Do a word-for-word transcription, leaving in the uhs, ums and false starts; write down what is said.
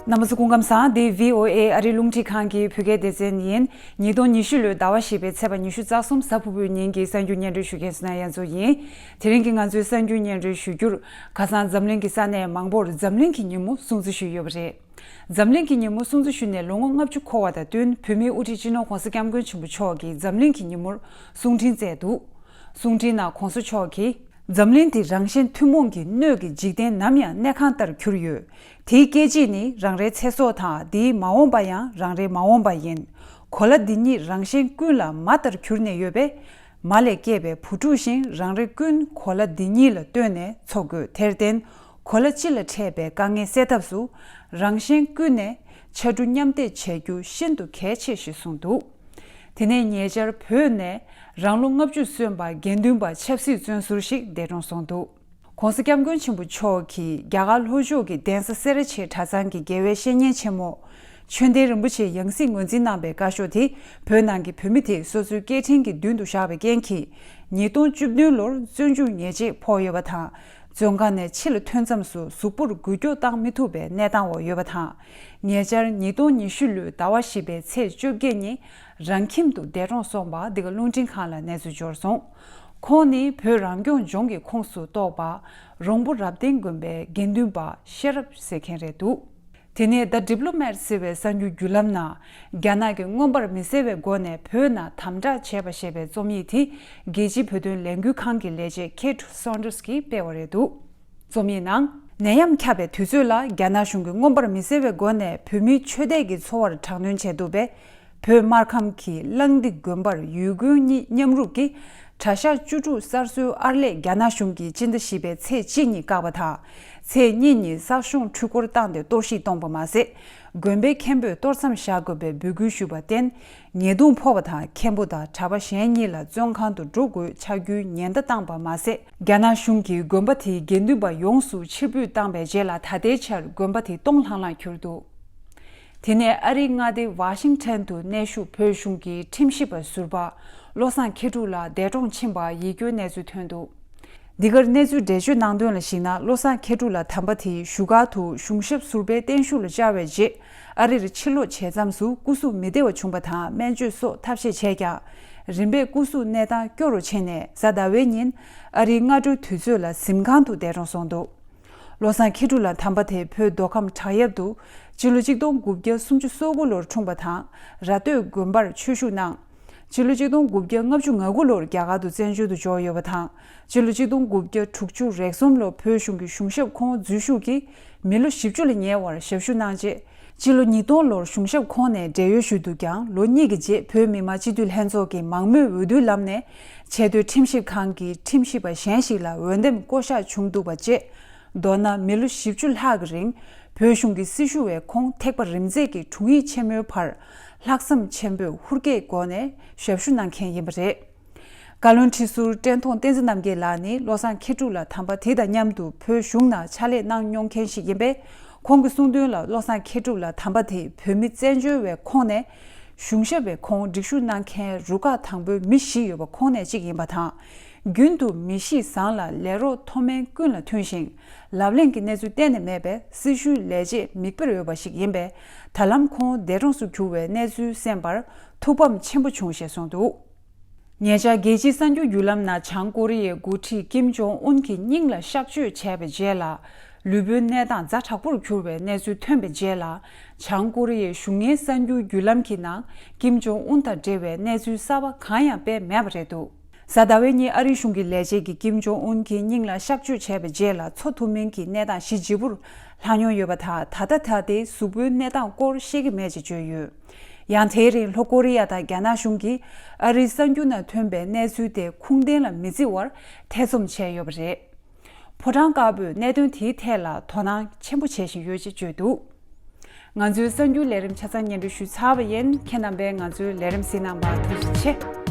རྣམ་པ་ཚོ་སྐུ་ཁམས་བཟང་། འདི་བྷི་ཨོ་ཨེ་ཨ་རིའི་རླུང་འཕྲིན་ཁང་གི་བོད་སྐད་སྡེ་ཚན་ཡིན། ཉིས་སྟོང་ཉི་ཤུ་ལོའི་ཟླ་བ་བཞི་པའི་ཚེས་པ་ཉི་ཤུ་རྩ་གསུམ་གཟའ་ཕུར་བུའི་ཉིན་གྱི་གསར་འགྱུར་སྙན་སྒྲོན་ཞུ་མཁན་བསོད་ནམས་དབྱངས་མཚོ་ཡིན། དེ་རིང་གི་ང་ཚོའི་གསར་འགྱུར་སྙན་སྒྲོན་ཞུ་རྒྱུར། ཁ་སང་འཛམ་གླིང་གི་ས་གནས་མང་པོར་འཛམ་གླིང་གི་ཉིན་མོ་སྲུང་བརྩི་ཞུས་ཡོད་པ་རེད། འཛམ་གླིང་གི་ཉིན་མོ་སྲུང་བརྩི་ཞུས་ནས་ལོ་ངོ་ལྔ་བཅུ་འཁོར་བ་དང་བསྟུན། བོད་མིའི་དབུ་ཁྲིད་སྤྱི་ནོར་༧གོང་ས་༧སྐྱབས་མགོན་ཆེན་པོ་མཆོག་གིས་འཛམ་གླིང་གི་ཉིན་མོར་གསུང་འཕྲིན་བསྩལ་འདུག། གསུང་འཕྲིན་ནང་༧གོང་ས་མཆོག་གིས། འཛམ་གླིང་འདི་རང་གཞན་ཐུན་མོང་གི་སྣོད་ཀྱི་འཇིག་རྟེན་ནམ་ཡང་གནས་ཁང་ལྟར་གྱུར་ཡོད། དེའི་སྐད་ཅིག་ནི་རང་རེའི་ཚེ་སྲོག་དང་། འདིའི་མ་འོངས་པ་ཡང་རང་རེའི་མ་འོངས་པ་ཡིན། གོ་ལ་འདི་ཉིད་རང་གཞན་ཀུན་ལ་མ་ལྟར་གྱུར་ནས་ཡོད་པས། མ་ལས་སྐྱེས་པའི་བུ་ཕྲུག་བཞིན་རང་རེ་ཀུན་གོ་ལ་འདི་ཉིད་ལ་ལྟོས་ནས་འཚོ་དགོས། དེར་བརྟེན། གོ་ལ་སྤྱི་ལ་འཕྲད་པའི་དཀའ་ངལ་སེལ་ཐབས་སུ། རང་གཞན་ཀུན་ནས་ཕྱར་གྲུ་མཉམ་འདེགས་བྱ་རྒྱུ་ཤིན་ཏུ་གལ་ཆེ་ཞེས་གསུངས་འདུག། དེ་ནས་ཉེ་ཆར་བོད་ནས་རང་ལོ་ལྔ་བཅུ་སོན་པ་དགེ་འདུན་པ་ཆབ་སྲིད་བཙོན་ཟུར་ཞིག་འདས་གྲོངས་སོང་འདུག། ྋགོང་ས་ྋསྐྱབས་མགོན་ཆེན་པོ་མཆོག་གིས་རྒྱ་གར་ལྷོ་ཕྱོགས་ཀྱི་གདན་ས་སེ་ར་བྱེས་གྲྭ་ཚང་གི་དགེ་བའི་བཤེས་གཉེན་ཆེན་མོ། ཆོས་ལྡན་རིན་པོ་ཆེའི་ཡང་སྲིད་ངོས་འཛིན་གནང་བའི་བཀའ་ཤོག་དེ་བོད་ནང་གི་བོད་མི་དེས་སོ་སོའི་སྐད་འཕྲིན་གྱི་མདུན་དུ་བཞག་པའི་རྐྱེན་གྱིས། ཉིས་སྟོང་བཅུ་བདུན་ལོར་བཙོན་འཇུག་ཉེས་ཆད་ཕོག་ཡོད་པ་དང་། བཙོན་ཁང་ནས་ཕྱི་ལ་ཐོན་མཚམས་སུ་གཟུགས་པོར་འགུལ་སྐྱོད་བཏང་མི་ཐུབ་པའི་གནས་སྟངས་འོག་ཡོད་པ་དང་། ཉེ་ཆར་ཉིས་སྟོང་ཉི་ཤུ་ལོའི་ཟླ་བ་བཞི་པའི་ཚེས་བཅོ་བརྒྱད་ཉིན་རང་ཁྱིམ་དུ་འདས་གྲོངས་སོང་བ། འདི་ག་རླུང་འཕྲིན་ཁང་ལ་གནས་ཚུལ་འབྱོར་སོང་། ཁོང་ནི་བོད་རང་སྐྱོང་ལྗོངས་ཀྱི་ཁོངས་སུ་གཏོགས་པ་རོང་པོ་རབ་བརྟན་དགོན་པའི་དགེ་འདུན་པ་ཤེས་རབ་ཟེར་མཁན་རེད་འདུག། དེ་ནས་The Diplomat ཟེར་བའི་གསར་འགྱུར་བརྒྱུད་ལམ་ནང་། རྒྱ་ནག་གིས་མངོན་པར་མི་གསལ་བའི་སྒོ་ནས་བོད་ནང་དམ་དྲག་བྱས་པ་ཞེས་པའི་རྩོམ་ཡིག་དེ། རྒྱལ་སྤྱིའི་བོད་དོན་ལས་འགུལ་ཁང་གི་ལས་བྱེད་Kate Saunders གྱིས་སྤེལ་བ་རེད་འདུག། རྩོམ་ཡིག་ནང་། ནད་ཡམས་ཁྱབ་པའི་དུས་ཚོད་ལ་རྒྱ་ནག་གཞུང་གིས་མངོན་པར་མི་གསལ་བའི་སྒོ་ནས་བོད་མིའི་ཆོས་དད་ཀྱི་འཚོ་བར་དྲག་གནོན་བྱས་འདུག་པས། བོད་སྨར་ཁམས་ཀྱི་གླང་ལྡིང་དགོན་པར་ཡུལ་དགོན་གཉིས་མཉམ་རུབ་ཀྱིས་གྲྭ་ཤག་བཅུ་དྲུག་གསར་བཟོའི་ཨར་ལས་རྒྱ་ནག་གཞུང་གིས་སྤྱི་ཟླ་བཞི་པའི་ཚེས་གཅིག་ཉིན་བཀག་པ་དང་། ཚེས་གཉིས་ཉིན་གསར་ཤོང་འཕྲུལ་འཁོར་བཏང་སྟེ་གཏོར་བཤིག་བཏང་པ་མ་ཟད། དགོན་པའི་མཁན་པོས་གཏོར་མཚམས་བཞག་དགོས་པའི་འབོད་སྐུལ་ཞུས་པར་བརྟེན། ཉེས་རྡུང་ཕོག་པ་དང་། མཁན་པོ་དང་གྲྭ་པ་གཞན་གཉིས་ལ་བཙོན་ཁང་དུ་འགྲོ་དགོས་ཆགས་རྒྱུའི་ཉེན་བརྡ་བཏང་པ་མ་ཟད། རྒྱ་ནག་གཞུང་གིས་དགོན་པ་དེའི་དགེ་འདུན་པ་ཡོངས་སུ་ཕྱིར་འབུད་བཏང་བའི་རྗེས་ལ་ད་ལྟའི་ཆར་དགོན་པ་དེ་སྟོང་ལྷང་ལྷང་གྱུར་འདུག། དེ་ནས་ཨ་རིའི་མངའ་སྡེ་ཝ་ཤིང་ཊོན་དུ་གནས་བཞུགས་བོད་གཞུང་གི་ཁྲིམས་ཞིབ་པ་ཟུར་པ་བློ་བཟང་མཁས་གྲུབ་ལགས་འདས་གྲོངས་ཕྱིན་པ་ཡིད་སྐྱོའི་གནས་ཚུལ་ཐོན་འདུག། འདི་གར་གནས་ཚུལ་འགྲེལ་བརྗོད་གནང་དོན་ལ་གཞིགས་ན། བློ་བཟང་མཁས་གྲུབ་ལགས་དམ་པ་དེ་བཞུགས་སྒར་དུ་གཞུང་ཞབས་ཟུར་པའི་བརྟན་བཞུགས་ལ་བཅར་བའི་རྗེས། ཨ་རིར་ཕྱིར་ལོག་བྱེད་མཚམས་སུ་སྐུ་གཟུགས་མི་བདེ་བ་བྱུང་བ་དང་། སྨན་བཅོས་སོགས་ཐབས་ཤེས་བྱས་ཀྱང་། རིམ་པས་སྐུ་གཟུགས་གནས་སྟངས་སྐྱོ་རུ་ཕྱིན་ནས། གཟའ་ཟླ་བའི་ཉིན་ཨ་རིའི་སྔ་དྲོའི་དུས་ཚོད་ལ་གཟིམ་ཁང་དུ་འདས་གྲོངས་སོང་འདུག། བློ་བཟང་མཁས་གྲུབ་ལགས་དམ་པ་དེ་བོད་མདོ་ཁམས་བྲག་གཡབ་ཏུ་སྤྱི་ལོ་གཅིག་སྟོང་དགུ་བརྒྱ་སུམ་ཅུ་སོ་དགུ་ལོར་འཁྲུངས་པ་དང་། ར་སྟོད་དགོན་པར་ཆོས་ཞུགས་གནང་། སྤྱི་ལོ་གཅིག་སྟོང་དགུ་བརྒྱ་ལྔ་བཅུ་ང་དགུ་ལོར་རྒྱ་གར་དུ་བཙན་བྱོལ་དུ་འབྱོར་ཡོད་པ་དང་། སྤྱི་ལོ་གཅིག་སྟོང་དགུ་བརྒྱ་དྲུག་ཅུ་རེ་གསུམ་ལོར་བོད་གཞུང་གི་གཞུང་ཞབས་ཁོངས་འཛུལ་ཞུགས་ཀྱིས་མི་ལོ་བཞི་བཅུ་ལ་ཉེ་བར་ཞབས་ཞུ་གནང་རྗེས། སྤྱི་ལོ་ཉིས་སྟོང་ལོར་གཞུང་ཞབས་ཁོངས་ནས་བགྲེས་ཡོལ་ཞུས་འདུག་ཀྱང་། ལོ་གཉིས་ཀྱི་རྗེས་བོད་མི་མང་སྤྱི་འཐུས་ལྷན་ཚོགས་ཀྱིས་མང་མོས་འོས་བསྡུའི་ལམ་ནས་ཆེས་མཐོའི་ཁྲིམས་ཞིབ་ཁང་གི་ཁྲིམས་ཞིབ་པ་གཞན་ཞིག་ལ་འོས་འདེམས་བསྐོ་གཞག་བྱུང་འདུག་པ་བཅས། མདོར་ན་མི་ལོ་བཞི་བཅུ་ལྷག་གི་རིང་བོད་གཞུང་གི་སྲི་ཞུ་བའི་ཁོངས་ཐེག་པ་རིམ་འཛེགས་ཀྱི་དྲུང་ཡིག་ཆེན་མོའི་བར་ལྷག་བསམ་ཆེན་པོས་ཧུར་སྐྱེད་སྒོ་ནས་ཞབས་ཞུ་གནང་མཁན་ཡིན་པ་རེད། བཀའ་བློན་ཁྲི་ཟུར་བཀྲས་མཐོང་བསྟན་འཛིན་རྣམ་རྒྱལ་ལགས་ནི་བློ་བཟང་མཁས་གྲུབ་ལགས་དམ་པ་དེ་དང་མཉམ་དུ་བོད་གཞུང་ནང་ཕྱག་ལས་གནང་མྱོང་མཁན་ཞིག་ཡིན་པས། ཁོང་གིས་གསུངས་དོན་ལ། བློ་བཟང་མཁས་གྲུབ་ལགས་དམ་པ་དེ་བོད་མི་བཙན་བྱོལ་བའི་ཁོངས་ནས་གཞུང་ཞབས་པའི་ཁོངས་སྒྲིག་ཞུགས་གནང་མཁན་རུ་ཁག་དང་པོའི་མི་བཞི་ཡོད་པ་ཁོངས་ནས་གཅིག་ཡིན་པ་དང་། རྒྱུན་དུ་མི་གཤིས་བཟང་ལ་ལས་རོགས་མཐོ་དམན་ཀུན་ལ་མཐུན་ཞིང་། ལབ་གླེང་གི་གནས་ཚུལ་གཏན་ནས་མེད་པས། སྲི་ཞུའི་ལས་བྱེད་མིག་དཔེར་འོས་པ་ཞིག་ཡིན་པས། ད་ལམ་ཁོང་འདས་གྲོངས་སུ་གྱུར་བའི་གནས་ཚུལ་གསན་པར་ཐུགས་ཕམ་ཆེན་པོ་བྱུང་ཞེས་གསུངས་འདུག། ཉེ་ཆར་རྒྱལ་སྤྱིའི་གསར་འགྱུར་བརྒྱུད་ལམ་ནང་། བྱང་ཀོ་རི་ཡའི་འགོ་ཁྲིད་ཀིམ་ཇོང་ཨུན་གྱི་སྙིང་ལ་གཤག་བཅོས་བྱས་པའི་རྗེས་ལ། ལུས་པོའི་གནས་སྟངས་ཛ་དྲག་པོར་གྱུར་བའི་གནས་ཚུལ་ཐོན་པའི་རྗེས་ལ། བྱང་ཀོ་རི་ཡའི་གཞུང་གཉེར་གསར་འགྱུར་བརྒྱུད་ལམ་གྱི་ནང་ཀིམ་ཇོང་ཨུན་དང་འབྲེལ་བའི་གནས་ཚུལ་གསར་པ་གང་ཡང་སྤེལ་མེད་པ་རེད་འདུག། གཟའ་ཟླ་བའི་ཉིན་ཨ་རིའི་གཞུང་གི་ལས་བྱེད་ཀྱིས་ཀིམ་ཇོང་ཨུན་གྱི་སྙིང་ལ་གཤག་བཅོས་བྱས་པའི་རྗེས་ལ། འཚོ་ཐུབ་མིན་གྱི་གནས་སྟངས་ཞི་ལྗིད་པོར་ལྷག་མྱོང་ཡོད་པ་དང་། ད་ལྟ་ད་ལྟའི་གཟུགས་པོའི་གནས་སྟངས་སྐོར་ཤེས་ཀྱི་མེད་ཅེས་བརྗོད་ཡོད། ཡང་དེའི་རིང་ལྷོ་ཀོ་རི་ཡ་དང་རྒྱ་ནག་གཞུང་གིས་ཨ་རིའི་གསར་འགྱུར་ནང་ཐོན་པའི་གནས་ཚུལ་དེ་ཁུངས་ལྡན་ལ་མི་བརྩི་བར་ཐེ་ཚོམ་བྱས་ཡོད་པ་རེད། ཕོ་བྲང་དཀར་པོས་གནད་དོན་དེའི་ཐད་ལ་དོ་སྣང་ཆེན་པོ་བྱེད་བཞིན་ཡོད་ཅེས་བརྗོད་འདུག། ང་ཚོའི་གསར་འགྱུར་ལས་རིམ་ཆ་ཚང་སྙན་སྒྲོན་ཞུས་ཚར་བ་ཡིན། ཁྱེད་རྣམ་པས་ང་ཚོའི་ལས་རིམ་གཟིགས་གནང་བར་ཐུགས་རྗེ་ཆེ།